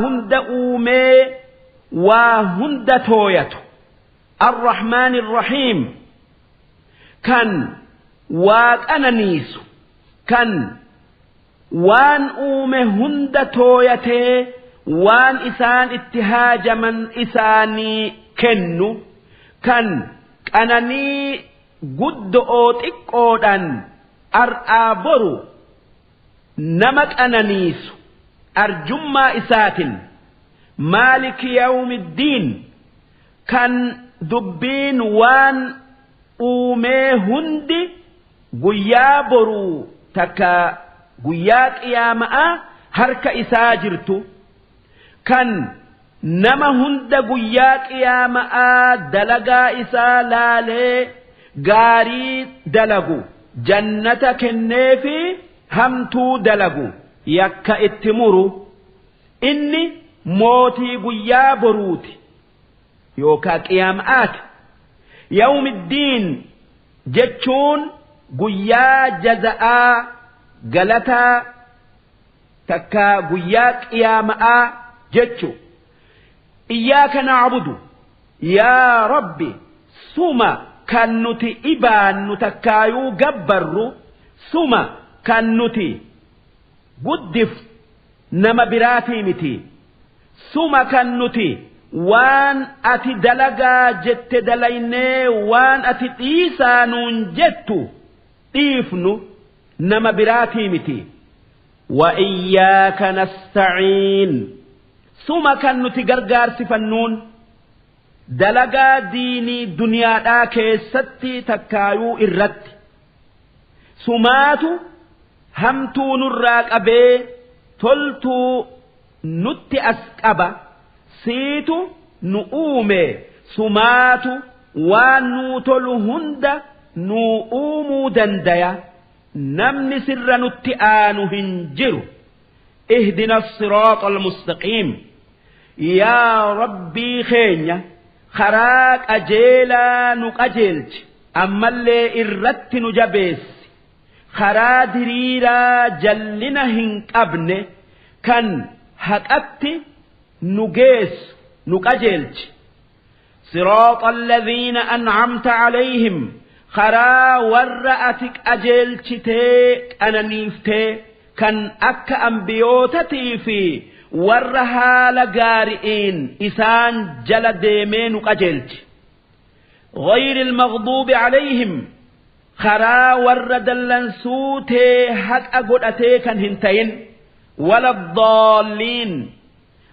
Hunda uumee waa hunda tooyatu, Arrahmaan Irrahiim, kan waa qananiisu, kan waan uume hunda tooyatee waan isaan itti haajaman isaanii kennu, kan qananii guddo'oo xiqqoodhan ar'aa boru nama qananiisu arjummaa isaatin. Maaliki yawmiddiin, kan dubbiin waan uumee hundi guyyaa boruu takka guyyaa qiyaama'aa harka isaa jirtu, kan nama hunda guyyaa qiyaama'aa dalagaa isaa laalee gaarii dalagu jannata kenneefi hamtuu dalagu yakka itti muru. Inni mootii guyyaa boruuti yookaa qiyaama'aati. Yawmiddiin jechuun guyyaa jaza'aa, galataa, takka guyyaa qiyaama'aa jechu. Iyyaaka na'budu, yaa Rabbi, suma kan nuti ibaannu takkaayuu gabbarru, suma kan nuti guddif, nama biraatii miti. Suma kan nuti waan ati dalagaa jette dalaynee waan ati dhiisaa nuun jettu dhiifnu, nama biraatii miti. Wa iyyaaka nastaciin, suma kan nuti gargaarsifannuun dalagaa diinii duniyaadhaa keessatti takkaayuu irratti. Sumaatu hamtuu nurraa qabee toltuu nutti as qaba. Siitu nu uume, sumaatu waan nuu tolu hunda nuu uumuu dandaya. Namni sirra nutti aanu hin jiru. اهدنا الصراط المستقيم, yaa Rabbii keenya, karaa qajeelaa nu qajeelchi, ammallee irratti nu jabeessi. Karaa diriiraa jallina hin qabne kan haqatti nu geessu nu qajeelchi. صراط الذين أنعمت عليهم, karaa warra ati qajeelchitee qananiiftee, kan akka ambiyootatii fi warra haala gaari'iin isaan jala deemee nu qajeelchi. غير المغضوب عليهم, karaa warra dallansuutee haqa godhatee kan hin tayin, ولا الضالين.